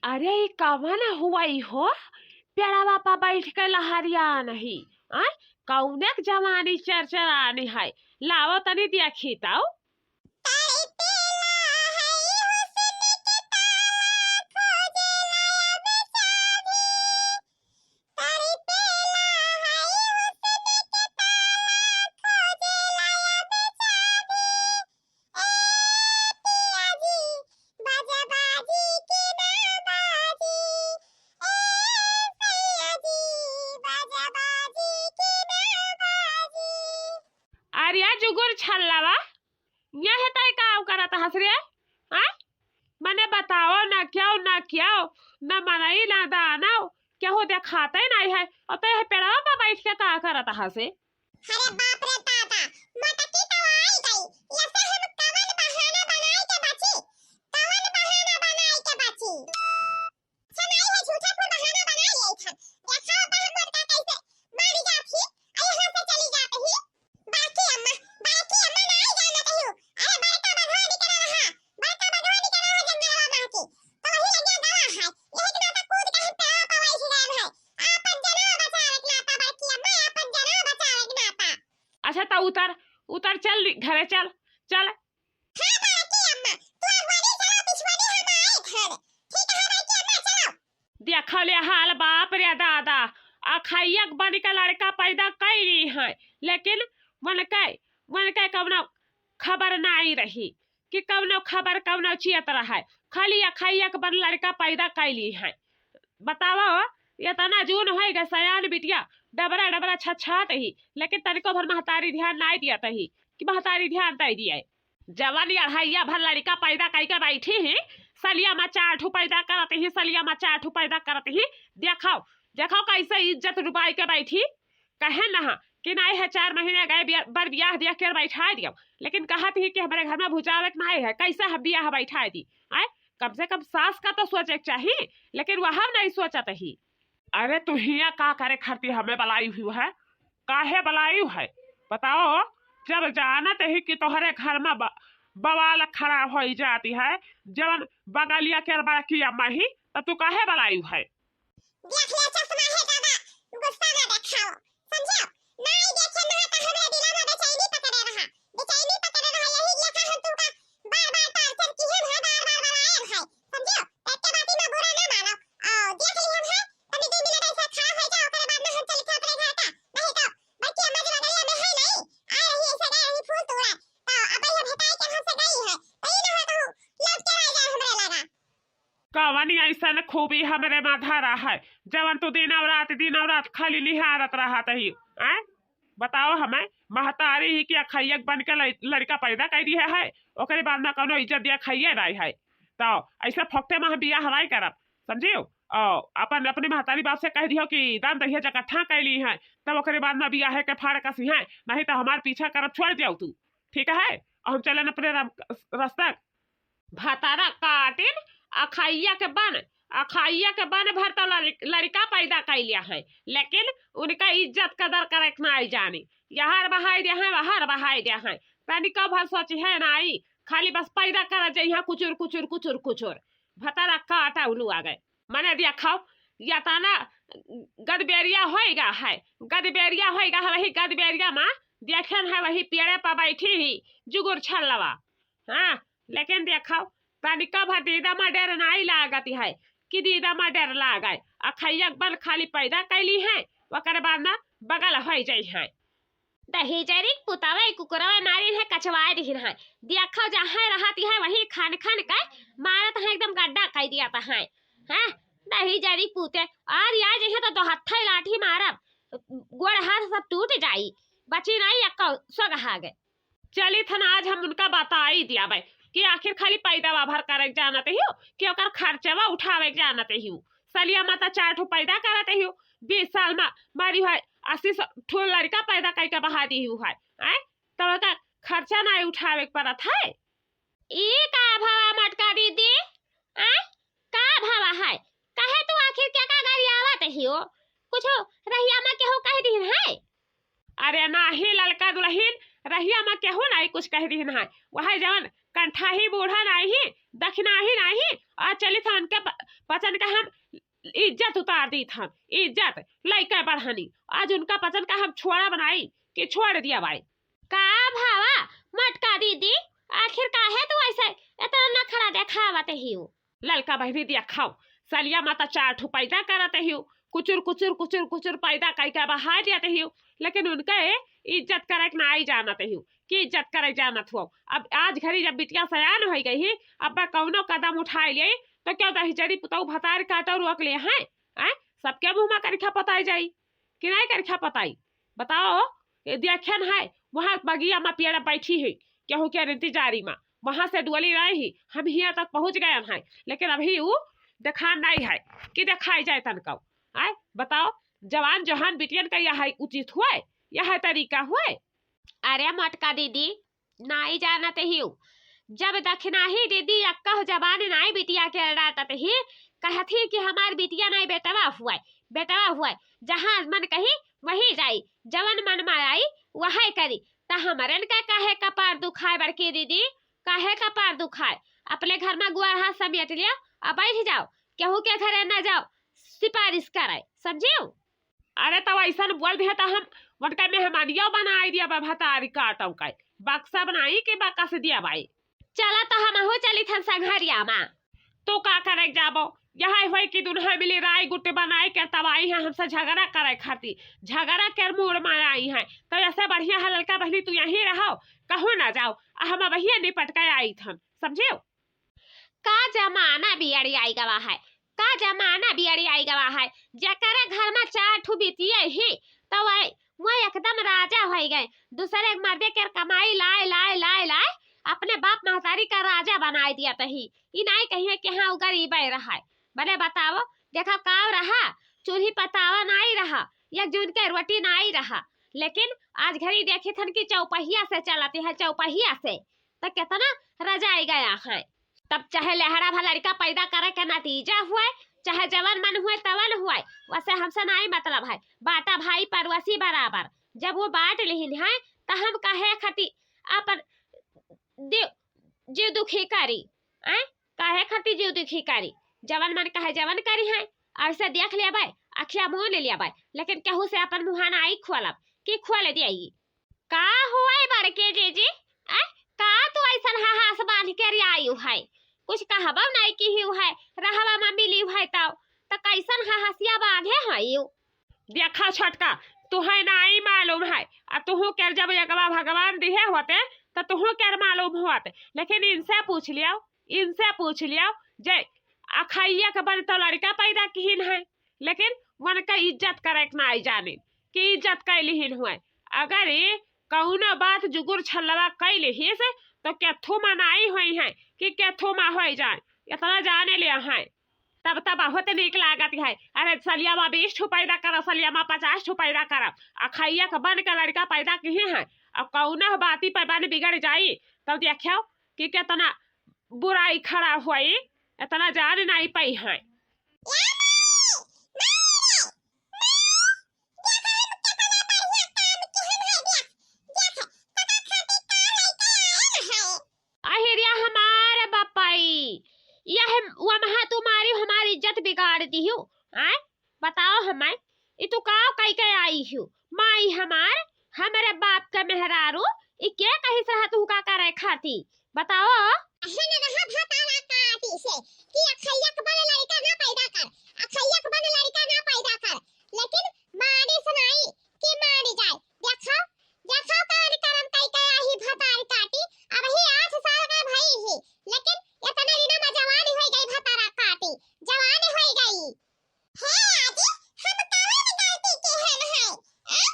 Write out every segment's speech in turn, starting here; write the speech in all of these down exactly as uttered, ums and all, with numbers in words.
अरे, ई कवन हुआ ई हो? पेड़वा पर बैठ के लहरिया नहीं, आय? कौने के जवानी चरचरानी है? लावो तनी देखी तौ। अरे जुगुर छल्लवा, यह तय का करत हस रे? हाँ? मने बताओ ना क्यों, ना क्यों, ना मनई ना दानव, केहू देखाते नहीं है। और तो यह पेड़वा पर बैठ के का करत हस? अरे बाप रे दादा, मोटकी तो आई गई, ऐसे हम कवन बहाना बनाए के बची, कवन बहाना बनाए के बची? अच्छा नहीं है, झूठा फूल बहाना बना ले थन। देखा होता है मोटका कैसे मारी जात ही, आ यहाँ से चली जात ही। बाकी अम्मा, बाकी अम्मा नहीं जानत ही। अरे बड़का बघवा निकला रहा, बड़का बघवा निकला रहा जंगलवा में की। तो वही लगिया गवा है, यही के नाता कूद के हम पेड़वा पर बैठ गए हैं। आपन जनवा बचावे के नाता बड़की अम्मा, आपन जनवा बचावे के नाता। अच्छा तो उतर, उतर चल रे, घरे चल, चल। हाँ बड़की अम्मा, तू अगवानी चला, पिछवानी हम आए घर। ठीक है बड़की अम्मा, चलो। देखो ले हाल, बाप रे दादा, अखैयक बन के लड़का पैदा कैली है, लेकिन मन के, मन के कौनो खबर नाई रही कि कौनो खबर, कौनो चियत रहे, खाली अखैयक बन लड़का पैदा कैली है। बतावा हो, इतना जून होइगा, सयान बिटिया डबरा डबरा छछात ही, लेकिन तनिको भर महतारी ध्यान नाई दियत ही कि महतारी ध्यान दे दिए। जवन अढ़ैया भर लड़िका पैदा कइके बैठी ही, सलिया मा चार ठो पैदा करत ही, सलिया मा चार ठो पैदा करत ही। देखो, देखो कैसे इज्जत डुबाई के बैठी। कहे ना कि नाई है, चार महीने गए बिया-, बर बियाह दिया के बैठा दियो, लेकिन कहत ही कि हमरे घर मा भुजावे के नाई है, कैसे हम बियाह बैठा दी? आय, कम से कम सास का तो सोचे के चाही, लेकिन वह हम नहीं सोचत ही। अरे तू हियाँ का करे खातिर हमें बलाई हुई है? काहे बलाई है? बताओ, जब जानत ही कि तोहरे घर मा ब-, बवाल खड़ा होई जाती है, जवन बगलिया के बड़की अम्मा ही, त तू काहे बलाई है? देख ले चश्मा है दादा, गुस्सा ना देखाओ, समझो? नाई देखे ना तो हमरे दिला मा बेचैनी पकड़े रहा, बेचैनी पकड़े रहा, यही लेखा हम तुमका बार-बार torture किहन है, बार-बार बलायन है, समझो? एक के बाती मा बुरा ना मानो। आ, देख लिहन है, तनी दो मिनट ऐसे खड़ा हो जाओ, ओकरे बाद में हम चल के अपने घर का। नहीं तो बड़की अम्मा जी बगलिया में है नहीं, आ रही ऐसे गए रही फूल तोड़े। तो अब ये भेटाई के घर से गई है, तो ये ना हो तो लौट के आ जाए हमरे लगा। कवन ऐसन खूबी हमरे मा धरा है, जवन तू दिन और रात, दिन और रात खाली निहारत रहत ही, आय? बताओ हमें, महतारी ही कि अखैयक बन के लइ-, लड़िका पैदा कर दिया है, ओकरे बाद में कौनो इज्जत दिया खइए नहीं है। तो ऐसे फोकटे में हम बियाह हवाई करब, समझियो? और अपन, अपने महतारी बाप से कह दियो कि दान दहिया जगत ठाँ कैली है, तब ओकरे बाद में बियाह के फाड़ कसी है, नहीं तो हमार पीछा करब छोड़ दियो तू, ठीक है? और हम चलन अपने राम-, रास्ता। भतारा काटिन, अखैया के बन, अखैया के बन भर तो लड़-, लड़िका पैदा कैलिया है, लेकिन उनका इज्जत कदर करे के नाई जानी। यहर बहाई दे हैं, वहर बहाई दे हैं, तनिको भर सोची है नाई, खाली बस पैदा कर जइहाँ कुचुर, कुचुर, कुचुर, कुचुर। भतारा काटा उलू आ गए। मने देखो, यतना गदबेरिया होइगा है, गदबेरिया होइगा है, वही गदबेरिया मा देखेन है, वही पेड़े पर बैठी ही जुगुर छल्लवा। हाँ, लेकिन देखो, तनिको भर दीदा मा डर नाई लागत है कि दीदा मा डर लागे। अखैया के बन खाली पैदा कैली है, ओकरे बाद ना बगल होई जाई है। दहिजरी पुतवे कुकुरवे मारिन है, कचवाए दिहिन है। देखो जहाँ रहती है वही खन खन के मारत है, एकदम गड्ढा कई दिया है। हैं, दहिजरी पुते, और या जइहे तो दो हत्थे लाठी मारब, गोड़ हाथ सब टूट जाई, बची नहीं एक्को सोगहा गे। चली थन आज हम उनका बताई दियाबे कि आखिर खाली पैदावा भर करे के जानत ही कि ओकर खर्चवा उठावे के जानत ही। सलिया माता चार ठो पैदा करत ही, बीस साल मा मारी है अस्सी सौ ठो लड़िका पैदा कई के बहा दी है, हैं? तब ओकर खर्चा नहीं उठावे के पड़त है। ई का भवा मटका दीदी? आ? का भवा है? काहे तू आखिर क्या का गरियावत हियो? कुछ रहिया मा केहू कह दिहिन है? अरे नाही ललका दुलहिन, रहिया मा केहू नाही कुछ कह दिहिन है। वह जवन कंठाही बूढ़ा नाही, दखिनाही नाही, और चलित हन उनके प-, पचन का हम इज्जत उतार दीत हन, इज्जत, लइका बढ़ानी। आज उनका पचन का हम छोड़ा बनाई कि छोड़ दिया बाई। का भावा मोटका दीदी, आखिर काहे तू ऐसे इतना नखरा देखावत हियो? ललका बहिनी देखौ, सलिया माता चार ठो पैदा करत हियो, कुचुर कुचुर कुचुर कुचुर पैदा कई के बहाय देत हियो, लेकिन उनके इज्जत करे के नाई जानत हियो कि इज्जत करे जानत हुआ। अब आज घड़ी जब बिटिया सयान होइ गई ही, अब कौनो कदम उठाए ले तो क्यों दहिजरी पुतौ भतार काटो रोक ले हैं? हैं? सबके मुँह मा करिखा पताई जाई कि नाई करिखा पताई? बताओ, ये देखन है, वहाँ बगिया मा पेड़ बैठी है, केहू के इंतजारी मा, वहाँ से डोली रही ही, हम हियाँ तक पहुँच गयन है, लेकिन अभी उ देखान नाई है कि देखाई जाए तनकौ। आय, बताओ, जवान जहान बिटियन का यह उचित हुए, यह तरीका हुए? अरे मोटका दीदी, नाई जानत हियो, जब दखिनाही दीदी अक्कह जबान नाई बिटिया के लड़ाटत ही, कहत ही कि हमार बिटिया नाई बेटवा हुए, बेटवा हुए, जहाँ मन कही वही जाई, जवन मन मा आई वहै करी। त हमरन का काहे कपार दुखाए बड़की दीदी, काहे कपार दुखाए? अपने घर मा गुआर हाथ समेट लिया, अब बैठ जाओ, केहू के घरे न जाओ सिफारिश करे, समझियो? अरे तब ऐसन बोल दिया त हम उनका मेहमानिया बनाई दिया बा, भतारी काटौ का बक्सा बनाई के बकस दिया बाई। चला त हमहू चलित हन संघरिया मा। तो का करे जाबो? यही होई कि दुन्हा मिली राय गुट बनाई के तब आई है हमसे झगड़ा करे खातिर, झगड़ा के मूड मा आई है। तो ऐसे बढ़िया है ललका बहिनी, तू यहीं रहो, कहूँ ना जाओ, आ हम अब यहीं निपट के आई थन, समझियो? का जमाना बिगड़ी आई गवा है, का जमाना बिगड़ी आई गवा है। जेकरे घर मा चार ठो बिटिया ही, तो वह, वह एकदम राजा होइ गए। दूसरे के मर्दे के कमाई लाए, लाए, लाए, लाए, अपने बाप महतारी का राजा बनाए दिया तही। ई नाई कहिए कि हाँ, उ गरीबे रहा है। भले बताओ, देखा काव रहा, चूल्ही पतावा नाई रहा, एक जून के रोटी नाई रहा, लेकिन आज घड़ी देखी थन कि चौपहिया से चलती है, चौपहिया से। त केतना रजाई गया है। तब चाहे लहरा भा लड़का पैदा करे के नतीजा हुए, चाहे जवन मन हुए तवन हुए, वसे हमसे नाई मतलब है। बाटा भाई पड़ोसी बराबर, जब वो बाँट लिहिन है, त हम काहे खातिर अपन दि-, जीव दुखी करी? आय, काहे खातिर जीव दुखी करी? जवन मन कहे जवन करी है, ऐसे देख लेबै, अखिया मून लेबै, लेकिन केहू से अपन मुँह नाई खोलब कि खोल देई। का हुआ है बड़के जीजी? आ, का तू ऐसन हहास बांध के रियायु है? कुछ कहबो नहीं किहिउ है, रहवा मा मिलिउ है तौ, त कैसन हहसिया बांधे हइउ? देखा छोटका, तुहै नाई मालूम है, आ तुहू के जब यगवा भगवान दिहे होते, त तुहू के मालूम होत, लेकिन इनसे पूछ लियो, इनसे पूछ लियो, जे अखैया के बन तो लड़का पैदा किहिन है, लेकिन वनका इज्जत करे के नाई जानिन कि इज्जत कैलिहिन हुए। अगर ई कौनो बात जुगुर छल्लवा कैलिहिस, तो केथू मा नाई होई है कि केथू मा होई जाए, इतना जाने ले हैं। तब तब बहुत नीक लागत है। अरे सलिया मा बीस ठो पैदा करा, सलिया मा पचास ठो पैदा करा, अखैया के बन के लड़का पैदा किहे हैं। अब कौनो बाती पे बन बिगड़ जाई, तब देखियो कि केतना बुराई खड़ा होई, इतना जान नाई पाई हैं। अहिरिया हमार बपाई, यह वमहा तुम्हारी हमारी इज्जत बिगाड़ दिहु, आय? बताओ हमें, ई तू का कई के आई हु? माई हमार, हमरे बाप के मेहरारू, ई के कहिस रहा तू का करे खाती? बताओ। अहे न रहा भतारा काटी से कि अखैया के बन लड़का ना पैदा कर, अखैया के बन लड़का ना पैदा कर, लेकिन मारी सुनाई कि मारी जाए। देखो, देखो कान करम कई के आही भतार काटी, अब ही आठ साल का भई ही, लेकिन इतने दिन में जवानी होई गई भतारा काटी, जवानी होई गई। हे आजी, हम कवन गलती किहन है? आ?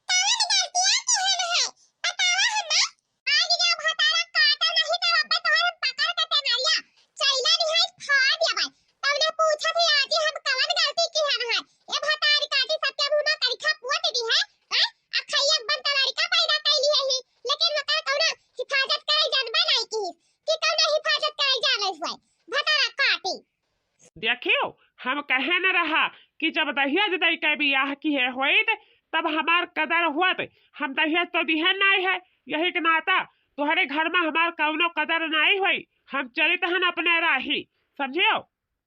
कवन गलतिया किहन है? बतावा हमें। आज जब भतारा काटा नहीं तब अब्बे तोहर हम पकड़ के टेंगरिया चैला निहाई फाड़ देबै। तब ने पूछत है आजी हम कवन गलती किहन है? ए भतारी काटी सबके मुंह में करिखा पोत दी है, हैं? अखैया बन त लड़का पैदा कैली है ही, लेकिन वकर कौनो हिफाजत करे जानबे नहीं की कि कौनो हिफाजत करे जाने हुए। भतारा काटी। देखियो, हम कहे न रहा कि जब दहेज दई के बियाह किहे होइत, तब हमार कदर होत। हम दहेज तो दिहे नाई है, यही के नाता तोहरे घर मा हमार कउनो कदर नाहीं होई, हम चलित हन अपने राही, समझियो?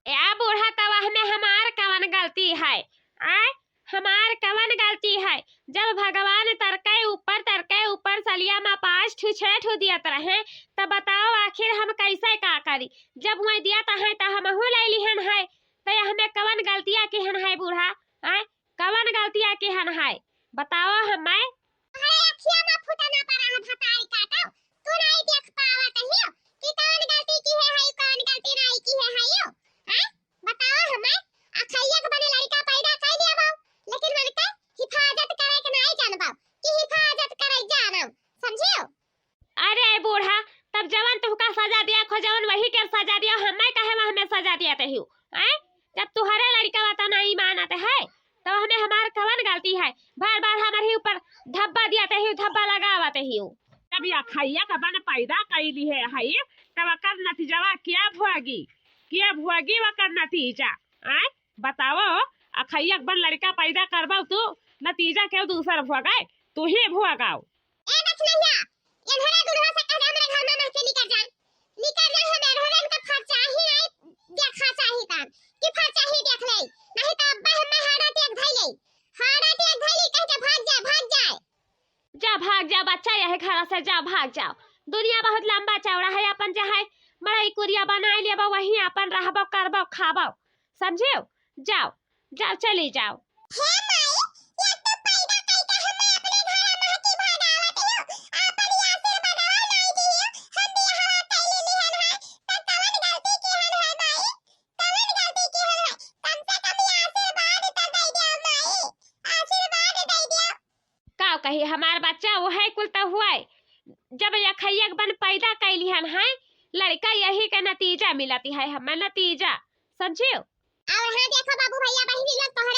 ए बूढ़ा, तब हमें हमार कवन गलती है? आय, हमार कवन गलती है? जब भगवान तरके ऊपर, तरके ऊपर सलिया मा पाँच ठू, छह ठू दियत रहे, तब बताओ आखिर हम कैसे का करी? जब वही दियत है त हमहू ले लिहन है, त हमें कवन गलतिया किहन है बूढ़ा? आय, कवन गलतिया किहन है? बताओ हमें। अरे अखिया मा फुटना परा है भतारी काटो, तू नाहीं देख पावत हियो कि कवन गलती किहे है, कवन गलती नाहीं किहे है यो? हैं? बताओ हमें, अखैया के बने लड़का पैदा कइ लिया बाऊ, लेकिन उनके हिफाजत करे के नाहीं जानबाऊ कि हिफाजत करे जानो, समझियो? अरे बूढ़ा, तब जवन तुहका सजा दिया खो, जवन वही के सजा दिया, हमें काहे मा हमें सजा दियत हियो? हैं? जब तुहरे लड़का बा त नाहीं मानत है, तब हमें हमार कवन गलती है? बार बार हमारे ही ऊपर धब्बा दियत हियो, धब्बा लगावत हियो। जब ये अखैया का बन पैदा कइ लिहे है, तब ओकर नतीजवा क्या भोगी? क्या भोगी ओकर नतीजा? आय, बताओ, अखैया के बन लड़का पैदा करबो तू, नतीजा केउ दूसर भोगे, तू ही भोगाओ। ए बचनहिया, एन्हरे दुल्हा से कह दे हमरे घर मा से निकर जाए, निकर जाए, हम एन्हरे इनका फरचाही नाहीं देखा चाही तान, कि फरचाही देख ले, नाहीं त अब्बे हमें heart attack धइ ले, heart attack धइ ले, कह के भाग जाए, भाग जाए। जा भाग जा बच्चा, यही घर से जा भाग जाओ। दुनिया बहुत लंबा चौड़ा है, अपन जहाँ मड़ई कुरिया बनाइ लेबो, वहीं अपन रहबो, करबो, खाबो, समझियो? जाओ, जाओ, चली जाओ। हे माई, ये तो पैदा कइके हमें अपने घर महकी भगावत हियो, अपन ये आशीर्वादवा नाहीं दिहियो, हम बियाहवा कइले लिहन है, त कवन गलती किहन है माई? कवन गलती किहन है? कम से कम ये आशीर्वाद तो दे दियो माई, आशीर्वाद दे दियो। का कही, हमार बच्चा वही कुल त हुआ है। जब ये अखैया के बन पैदा कइ लिहन है, लड़का यही के नतीजा मिलत है हमें, नतीजा, समझियो? और हाँ देखो बाबू भैया बहिनी लोग, तोहरे